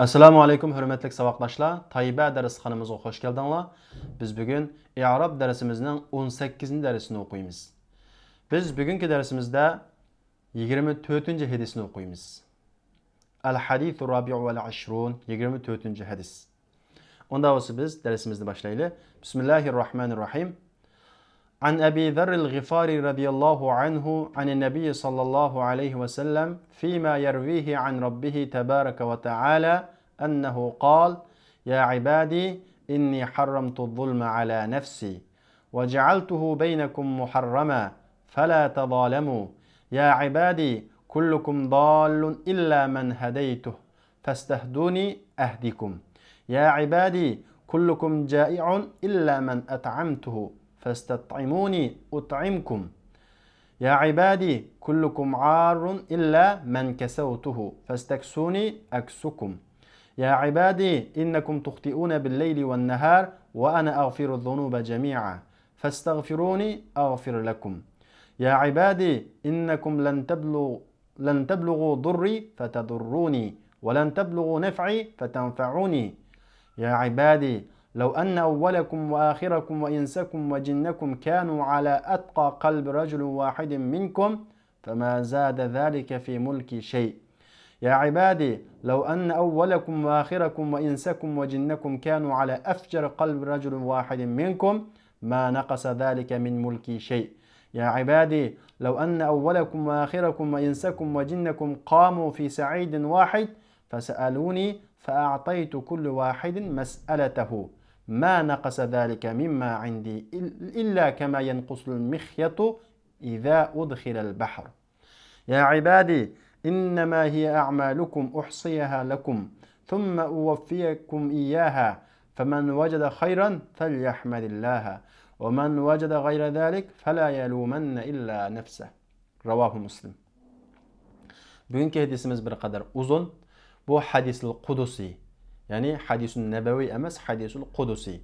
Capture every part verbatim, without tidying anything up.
ئەسسالامۇ ئەلەيكۇم، ھۆرمەتلىك ساۋاقداشلار. تايبە دەرسخانىمىزغا خوش كەلدىڭلار. بىز بۈگۈن ئىئراب دەرسىمىزنىڭ ئون سەككىزىنچى دەرسىنى ئوقۇيمىز. بىز بۈگۈنكى دەرسىمىزدە يىگىرمە تۆتىنچى ھەدىسنى ئوقۇيمىز. ئەل ھەدىسۇ رابىئۇ ۋەل ئەشرۇن، يىگىرمە تۆتىنچى ھەدىس. ئۇندا بولسا بىز دەرسىمىزنى باشلايلى. بىسمىللاھىر راھمانىر راھىم. عن أبي ذر الغفاري رضي الله عنه عن النبي صلى الله عليه وسلم فيما يرويه عن ربه تبارك وتعالى أنه قال: يا عبادي إني حرمت الظلم على نفسي وجعلته بينكم محرما فلا تظالموا. يا عبادي كلكم ضال إلا من هديته فاستهدوني أهدكم. يا عبادي كلكم جائع إلا من أطعمته فاستطعموني أطعمكم. يا عبادي كلكم عار إلا من كسوته فاستكسوني أكسكم. يا عبادي إنكم تخطئون بالليل والنهار وأنا أغفر الذنوب جميعا فاستغفروني أغفر لكم. يا عبادي إنكم لن تبلغوا لن تبلغوا ضري فتضروني ولن تبلغوا نفعي فتنفعوني. يا عبادي لو أن أولكم وآخركم وإنسكم وجنكم كانوا على أتقى قلب رجل واحد منكم فما زاد ذلك في ملكي شيء. يا عبادي لو أن أولكم وآخركم وإنسكم وجنكم كانوا على أفجر قلب رجل واحد منكم ما نقص ذلك من ملكي شيء. يا عبادي لو أن أولكم وآخركم وإنسكم وجنكم قاموا في صعيد واحد فسألوني فأعطيت كل واحد مسألته ما نقص ذلك مما عندي إلا كما ينقص المخيط إذا أدخل البحر. يا عبادي إنما هي أعمالكم أحصيها لكم ثم أوفيكم إياها فمن وجد خيرا فليحمد الله ومن وجد غير ذلك فلا يلومن إلا نفسه. رواه مسلم. بۈگۈنكى ھەدىسىمىز بىر قەدەر ئۇزۇن. بۇ ھەدىسۇل قۇدسى، يەنى ھەدىسۇن نەبەۋى ئەمەس، ھەدىسۇل قۇدسى.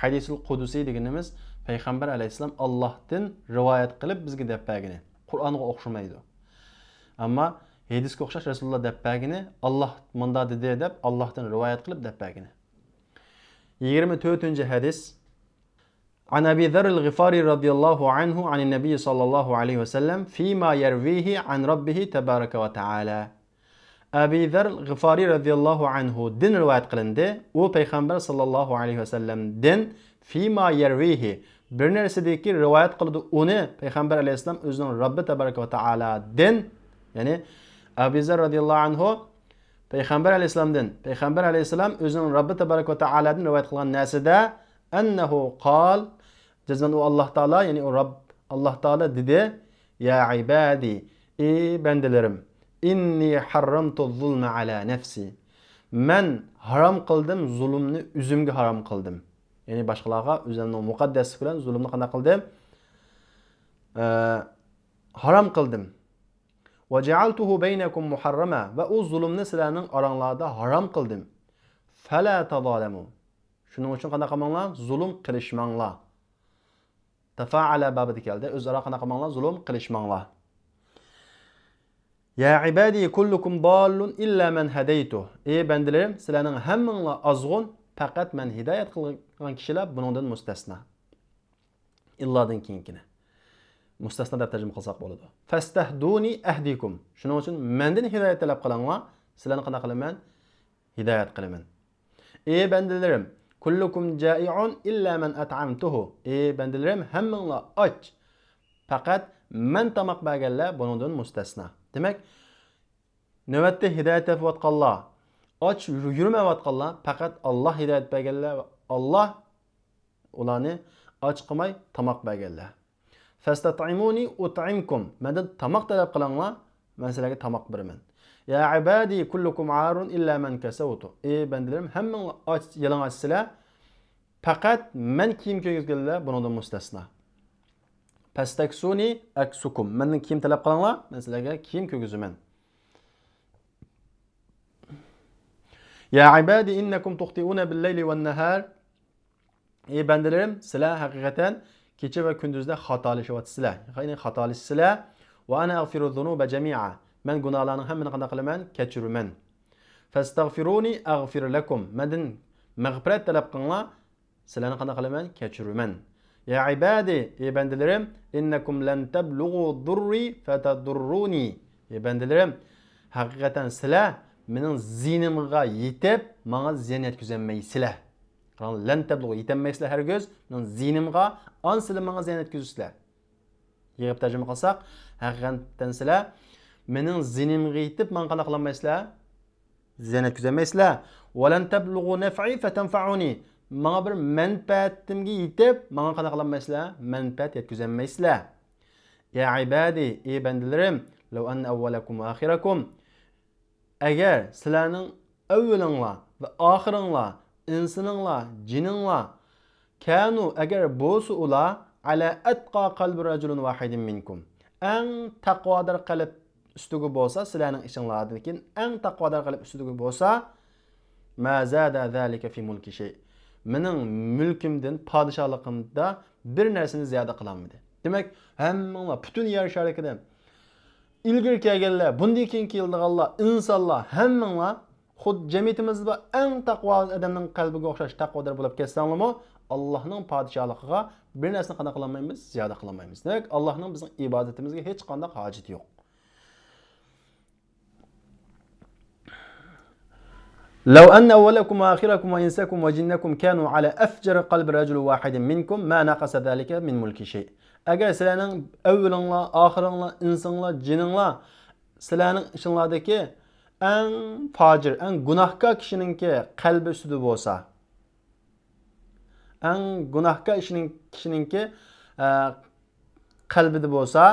ھەدىسۇل قۇدسى دېگىنىمىز پەيغەمبەر ئەلەيھىسسالام ئاللاھتىن رىۋايەت قىلىپ بىزگە دەپ بەرگىنى. قۇرئانغا ئوخشىمايدۇ. ئەمما ھەدىسكە ئوخشاش رەسۇلۇللا دەپ بەرگىنى، ئاللاھ مۇندا دېدى دەپ ئاللاھتىن رىۋايەت قىلىپ دەپ بەرگىنى. يىگىرمە تۆتىنچى ھەدىس. عن أبي ذر الغفاري رضي الله عنه عن النبي صلى الله عليه وسلم فيما يرويه عن ربه تبارك وتعالى. ئەبى زەر غىفارىي رەزىياللاھۇ ئەنھۇدىن رىۋايەت قىلىندى. ئۇ پەيغەمبەر ساللاللاھۇ ئەلەيھى ۋەسەللەمدىن فىما يەرۋىھى، بىر نەرسىدىكى رىۋايەت قىلىدۇ ئۇنى پەيغەمبەر ئەلەيھىسسالام ئۆزىنىڭ رەببى تەبارەكە ۋە تائالادىن، يەنى ئەبى زەر رەزىياللاھۇ ئەنھۇ پەيغەمبەر ئەلەيھىسسالامدىن، پەيغەمبەر ئەلەيھىسسالام ئۆزىنىڭ رەببى تەبارەكە ۋە تائالادىن رىۋايەت قىلغان نەرسىدە، ئەننەھۇ قال، جەزمەن ئۇ ئاللاھ تائالا، يەنى ئۇ رەب، ئاللاھ تائالا دېدى، يا ئىبادى، ئى بەندىلىرىم، ئىننى ھەررەمتۇ زۇلمە ئەلا نەفسى، مەن ھارام قىلدىم، زۇلۇمنى ئۆزۈمگە ھارام قىلدىم. يەنى باشقىلارغا ئۆزۈمنىڭ مۇقەددەسلىكى بىلەن زۇلۇمنى قانداق قىلدىم؟ ئە، ھارام قىلدىم. ۋە جەئەلتۇھۇ بەينەكۇم مۇھەررەمە، ۋە ئۇ زۇلۇمنى سىلەرنىڭ ئاراڭلاردا ھارام قىلدىم. فەلا تەزالەمۇ. شۇنىڭ ئۈچۈن قانداق قىلماڭلار؟ زۇلۇم قىلىشماڭلار. تەفائەلە بابىدا كەلدى. ئۆزئارا قانداق قىلماڭلار؟ زۇلۇم قىلىشماڭلار. يا ئىبادى كۇللۇكۇم داللۇن ئىللا مەن ھەدەيتۇ. ئى بەندىلىرىم، سىلەرنىڭ ھەممىڭلار ئازغۇن، پەقەت مەن ھىدايەت قىلغان كىشىلەر بۇنىڭدىن مۇستەسنا. ئىللادىن كېيىنكىنى مۇستەسنا دەپ تەرجىمە قىلساق بولىدۇ. فەستەھدۇنى ئەھدىكۇم. شۇنىڭ ئۈچۈن مەندىن ھىدايەت تەلەپ قىلىڭلار، سىلەرنى قانداق قىلىمەن؟ ھىدايەت قىلىمەن. ئى بەندىلىرىم، كۇللۇكۇم جائىئۇن ئىللا مەن ئەتئەمتۇھۇ. ئى بەندىلىرىم، ھەممىڭلار ئاچ. پەقەت مەن تاماق بەرگەنلەر بۇنىڭدىن مۇستەسنا. دېمەك، نۆۋەتتە ھىدايەت تېپىۋاتقانلار، ئاچ يۈرمەيۋاتقانلار، پەقەت ئاللاھ ھىدايەت بەرگەنلەر ۋە ئاللاھ ئۇلارنى ئاچ قىلماي تاماق بەرگەنلەر. فەستەتئىمۇنى ئۇتئىمكۇم. مەندىن تاماق تەلەپ قىلىڭلار، مەن سىلەرگە تاماق بېرىمەن. يا ئىبادى كۇللۇكۇم ئارۇن ئىللا مەن كەسەۋتۇ. ئى بەندىلىرىم، ھەممىڭلار ئاچ، يالىڭاچسىلەر. پەقەت مەن كىيىم كىيگۈزگەنلەر بۇنىڭدىن مۇستەسنا. فەستەكسۇنى ئەكسۇكۇم. مەندىن كىيىم تەلەپ قىلىڭلار، مەن سىلەرگە كىيىم كىيگۈزىمەن. يا ئىبادى ئىننەكۇم تۇختىئۇنە بىللەيلى ۋەننەھار. ئى بەندىلىرىم، سىلەر ھەقىقەتەن كېچە ۋە كۈندۈزدە خاتالىشىۋاتىسىلەر. يەنى خاتالىشىسىلەر. ۋە ئەنە ئەغفىرۇ زۇنۇبە جەمىئا. مەن گۇناھلارنىڭ ھەممىنى قانداق قىلىمەن؟ كەچۈرىمەن. فاستغفروني أغفر لكم. مەندىن مەغپىرەت تەلەپ قىلىڭلار، سىلەرنى قانداق قىلىمەن؟ كەچۈرىمەن. يا عبادي، ئى بەندىلىرىم، إنكم لن تبلغوا ضري فتضروني. ئى بەندىلىرىم، ھەقىقەتەن سىلەر مېنىڭ زىيىنىمغا يېتىپ، ماڭا زىيان يەتكۈزەلمەيسىلەر. قاراڭ، لەن تەبلۇغۇ، يېتەلمەيسىلەر ھەرگىز مېنىڭ زىيىنىمغا، ئاندا سىلەر ماڭا زىيان يەتكۈزىسىلەر. يىغىپ تەرجىمە قىلساق، ھەقىقەتەن سىلەر مېنىڭ زىيىنىمغا يېتىپ، ماڭا قانداق قىلالمايسىلەر؟ زىيان يەتكۈزەلمەيسىلەر. ولن تبلغوا نفعي فتنفعوني. ماڭا بىر مەنپەئەتىمگە يېتىپ، ماڭا قانداق قىلالمايسىلەر؟ مەنپەئەت يەتكۈزەلمەيسىلەر. يا عبادي، ئى بەندىلىرىم، لو أن أولكم وآخركم. ئەگەر سىلەرنىڭ ئەۋۋىلىڭلار ۋە ئاخىرىڭلار، ئىنسىنىڭلار، جىنىڭلار، كانوا، ئەگەر بولسا ئۇلار، على أتقى قلب رجل واحد منكم، ئەڭ تەقۋادار قەلب ئۈستىگە بولسا، سىلەرنىڭ ئىچىڭلاردىن كېيىن ئەڭ تەقۋادار قەلب ئۈستىگە بولسا، ما زاد ذلك في ملكي شيئا. مېنىڭ مۈلكۈمدىن، پادىشاھلىقىمدا بىر نەرسىنى زىيادە قىلالمىدى. دېمەك، ھەممىڭلار، پۈتۈن يەر شارىكىدا ئىلگىرى كەلگەنلەر، بۇندىن كېيىن كېلىدىغانلار، ئىنسانلار، ھەممىڭلار خۇد جەمئىيىتىمىزدە بار ئەڭ تەقۋا ئادەمنىڭ قەلبىگە ئوخشاش تەقۋادار بولۇپ كەتسەڭلارمۇ، ئاللاھنىڭ پادىشاھلىقىغا بىر نەرسىنى قانداق قىلالمايمىز؟ زىيادە قىلالمايمىز. دېمەك، ئاللاھنىڭ بىزنىڭ ئىبادىتىمىزگە ھېچقانداق ھاجىتى يوق. لو أن أولكم وآخركم وإنسكم وجنكم كانوا على أفجر قلب رجل واحد منكم ما نقص ذلك من ملكي شيئا. ئەگەر سىلەرنىڭ ئەۋۋىلىڭلار، ئاخىرىڭلار، ئىنسىڭلار، جىنىڭلار، سىلەرنىڭ ئىچىڭلاردىكى ئەڭ پاجىر، ئەڭ گۇناھكار كىشىنىڭكى قەلبى ئۈستىدە بولسا، ئەڭ گۇناھكار ئىشنىڭ، كىشىنىڭكى، ئە، قەلبىدە بولسا،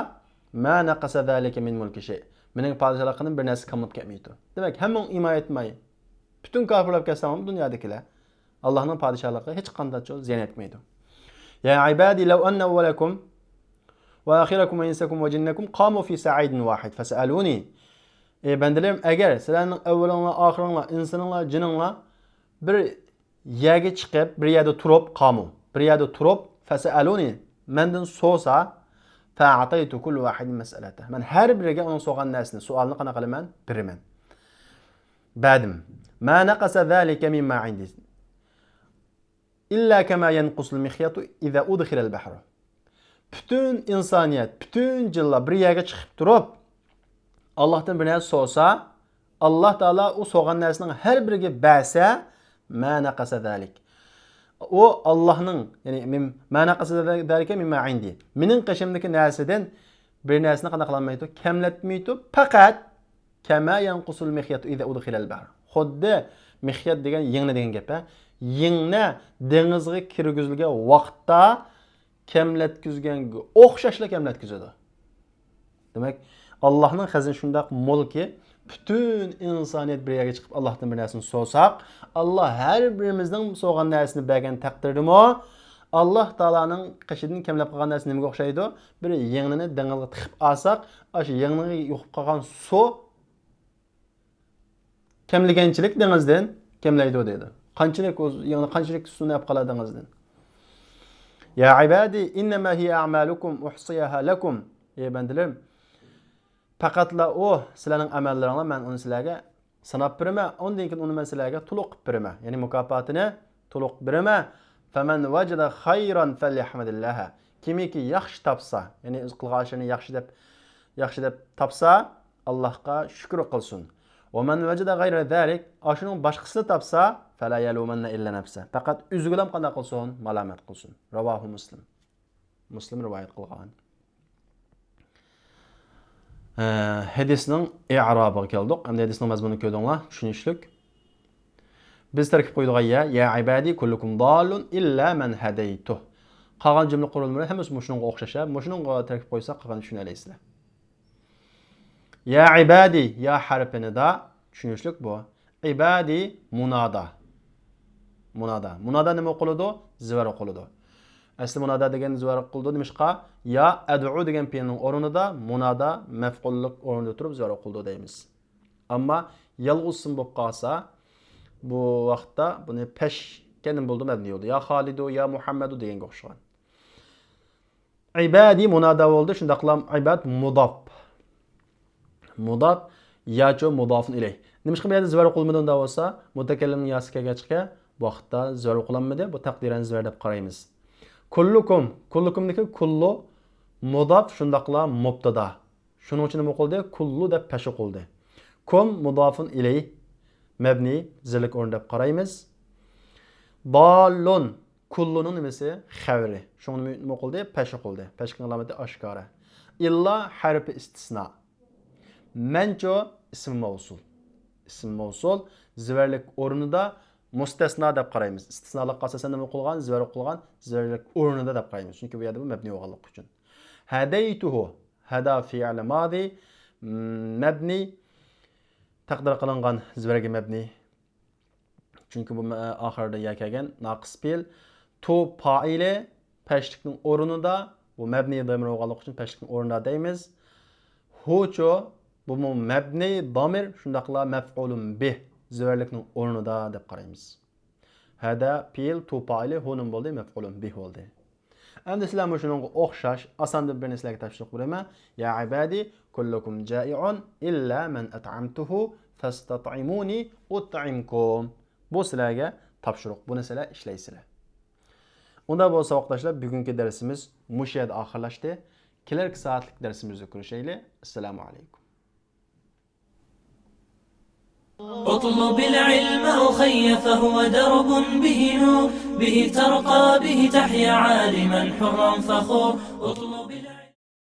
ما نقص ذلك من ملكي شيئا. مېنىڭ پادىشاھلىقىمدىن بىر نەرسە كەم بولۇپ كەتمەيدۇ. دېمەك، ھەممىڭ ئىمان ئېيتماي، پۈتۈن كاپىر بولۇپ كەتسەڭلارمۇ دۇنيادىكىلەر، ئاللاھنىڭ پادىشاھلىقىغا ھېچقانداق زىيان يەتمەيدۇ. يا عبادي لو أن أولكم وآخركم وإنسكم وجنكم قاموا في صعيد واحد فسألوني. ئى بەندىلىرىم، ئەگەر سىلەرنىڭ ئەۋۋىلىڭلار، ئاخىرىڭلار، ئىنسىنىڭلار، جىنىڭلار بىر يەرگە چىقىپ، بىر يەردە تۇرۇپ، قاموا، بىر يەردە تۇرۇپ، فسألوني، مەندىن سورىسا، فأعطيت كل واحد مسألته، مەن ھەر بىرىگە ئۇنىڭ سورىغان نەرسىنى، سوئالىنى قانداق قىلىمەن؟ بېرىمەن. بەردىم. ما نقص ذلك مما عندي إلا كما ينقص المخيط إذا أدخل البحر. پۈتۈن ئىنسانىيەت، پۈتۈن جىنلار بىر يەرگە چىقىپ تۇرۇپ، ئاللاھتىن بىر نەرسە سورىسا، ئاللاھ تائالا ئۇ سورىغان نەرسىنىڭ ھەر بىرىگە بەرسە، ما نقص ذلك. ئۇ ئاللاھنىڭ، يەنى مىم-، ما نقص ذلك مما عندي. مېنىڭ قېشىمدىكى نەرسىدىن بىر نەرسىنى قانداق قىلالمايدۇ؟ كەملەتمەيدۇ. پەقەت كما ينقص المخيط إذا أدخل البحر. خۇددى مىخيەت دېگەن يىڭنە دېگەن گەپ، ھە؟ يىڭنە دېڭىزغا كىرگۈزۈلگەن ۋاقىتتا كەملەتكۈزگەنگە ئوخشاشلا كەملەتكۈزىدۇ. دېمەك، ئاللاھنىڭ خەزىنىسى شۇنداق مولكى، پۈتۈن ئىنسانىيەت بىر يەرگە چىقىپ ئاللاھتىن بىر نەرسىنى سورىساق، ئاللاھ ھەر بىرىمىزنىڭ سورىغان نەرسىنى بەرگەن تەقدىردىمۇ، ئاللاھ تائالانىڭ قېشىدىن كەملەپ قالغان نەرسە نېمىگە ئوخشايدۇ؟ بىر يىڭنىنى دېڭىزغا تىقىپ ئالساق، ئاشۇ يىڭنىغا يۇقۇپ قالغان سۇ كەملىگەنچىلىك دېڭىزدىن كەملەيدۇ دەيدۇ. قانچىلىك ئۇ يىڭنە، قانچىلىك سۇنى ئەپ قالار دېڭىزدىن؟ يا عبادي إنما هي أعمالكم أحصيها لكم. ئەي بەندىلىرىم، پەقەتلا ئۇ سىلەرنىڭ ئەمەللىرىڭلار، مەن ئۇنى سىلەرگە ساناپ بېرىمەن، ئۇندىن كېيىن ئۇنى مەن سىلەرگە تولۇق قىلىپ بېرىمەن. يەنى مۇكاپاتىنى تولۇق بېرىمەن. فمن وجد خيرا فليحمد الله. كىمكى ياخشى تاپسا، يەنى ئۆز قىلغان ئىشلىرىنى ياخشى دەپ، ياخشى دەپ تاپسا، ئاللاھقا شۈكۈر قىلسۇن. ومن وجد غير ذلك، ئاشۇنىڭ باشقىسىنى تاپسا، فلا يلومن إلا نفسه. پەقەت ئۆزىگىلا قانداق قىلسۇن؟ مالامەت قىلسۇن. رواه مسلم. مۇسلىم رىۋايەت قىلغان. ھە، ھەدىسنىڭ ئىئرابىغا كەلدۇق. ئەمدى ھەدىسنىڭ مەزمۇنىنى كۆردۈڭلار، چۈشىنىشلىك. بىز تەركىب قويىدىغان يەر، يا عبادي كلكم ضال إلا من هديته. قالغان جۈملە قۇرۇلمىلىرى ھەممىسى مۇشۇنىڭغا ئوخشاش. مۇشۇنىڭغا تەركىب قويساق، قالغاننى چۈشىنەلەيسىلەر. يا عبادي، يا ھەرپىنى دا، چۈشىنىشلىك بۇ. عبادي مۇنادا. مۇنادا. مۇنادا نېمە ئوقۇلىدۇ؟ زىۋەر ئوقۇلىدۇ. ئەسلى مۇنادا دېگەن زىۋەر ئوقۇلىدۇ. نېمىشقا؟ يا ئەدئۇ دېگەن پېئىلنىڭ ئورنىدا مۇنادا مەفئۇللۇق ئورنىدا تۇرۇپ زىۋەر ئوقۇلىدۇ دەيمىز. ئەمما يالغۇز ئىسىم بولۇپ قالسا، بۇ ۋاقىتتا بۇنى پەشكە نېمە بولىدۇ؟ مەبنى بولىدۇ. يا خالىدۇ، يا مۇھەممەدۇ دېگەنگە ئوخشىغان. ئىبادى مۇنادا بولدى، شۇنداقلا ئىباد مۇداپ. مۇداپ ياچۇ مۇدافۇن ئىلەيھ. نېمىشقا بۇ يەردە زىۋەر قىلمىدىڭ دەۋاتسا، مۇتەكەللىمنىڭ ياسى كەلگەچكە بۇ ۋاقىتتا زىۋەر قىلالمىدى. بۇ تەقدىرەن زىۋەر دەپ قارايمىز. كۇللۇكۇم. كۇللۇكۇمدىكى كۇللۇ مۇداپ، شۇنداقلا مۇبتادا. شۇنىڭ ئۈچۈن نېمە قىلدى؟ كۇللۇ دەپ پەش قىلدى. كۇم مۇدافۇن ئىلەيھ، مەبنىي، زىرلىك ئورنى دەپ قارايمىز. دالۇن. كۇللۇنىڭ نېمىسى؟ خەۋىرى. شۇڭا نېمە قىلدى؟ پەش قىلدى. پەشنىڭ ئالامىتى ئاشكارا. ئىللا ھەرپى ئىستىسنا. مەنچۇ ئىسمى مەۋسۇل. ئىسمى مەۋسۇل زىۋەرلىك ئورنىدا مۇستەسنا دەپ قارايمىز. ئىستىسنالىققا ئاساسەن نېمە قىلغان؟ زىۋەر قىلغان، زىۋەرلىك ئورنىدا دەپ قارايمىز. چۈنكى بۇ يەردە بۇ مەبنىي بولغانلىقى ئۈچۈن. ھەدەيتۇھۇ. ھەدا فېئىل مادى، مەبنىي، تەقدىر قىلىنغان زىۋەرگە مەبنىي. چۈنكى بۇ مە-، ئاخىرىدا يا كەلگەن ناقىس پېئىل. تو پائىلى پەشلىكنىڭ ئورنىدا، بۇ مەبنىي دامىر بولغانلىقى ئۈچۈن پەشلىكنىڭ ئورنىدا دەيمىز. ھۇچۇ، بۇمۇ مەبنىي دامىر، شۇنداقلا مەفئۇلۇن بىھ، زىۋەرلىكنىڭ ئورنىدا دەپ قارايمىز. ھەدە پېئىل، تو پائىلى، ھۇ نېمە بولدى؟ مەفئۇلۇن بىھ بولدى. ئەمدى سىلەرمۇ شۇنىڭغا ئوخشاش ئاساندىن بىرنى سىلەرگە تاپشۇرۇق بېرىمەن. يا ئىبادى كۇللۇكۇم جائىعۇن ئىللا مەن ئەتئەمتۇھۇ فەستەتئىمۇنى ئۇتئىمكۇم. بۇ سىلەرگە تاپشۇرۇق، بۇنى سىلەر ئىشلەيسىلەر. ئۇنداق بولسا ساۋاقداشلار، بۈگۈنكى دەرسىمىز مۇشۇ يەردە ئاخىرلاشتى. كېلەركى سائەتلىك دەرسىمىزدە كۆرۈشەيلى. ئەسسالامۇ ئەلەيكۇم. اطلب العلم أخي فهو درب به نور، به ترقى به تحيا عالما حرا فخور. اطلب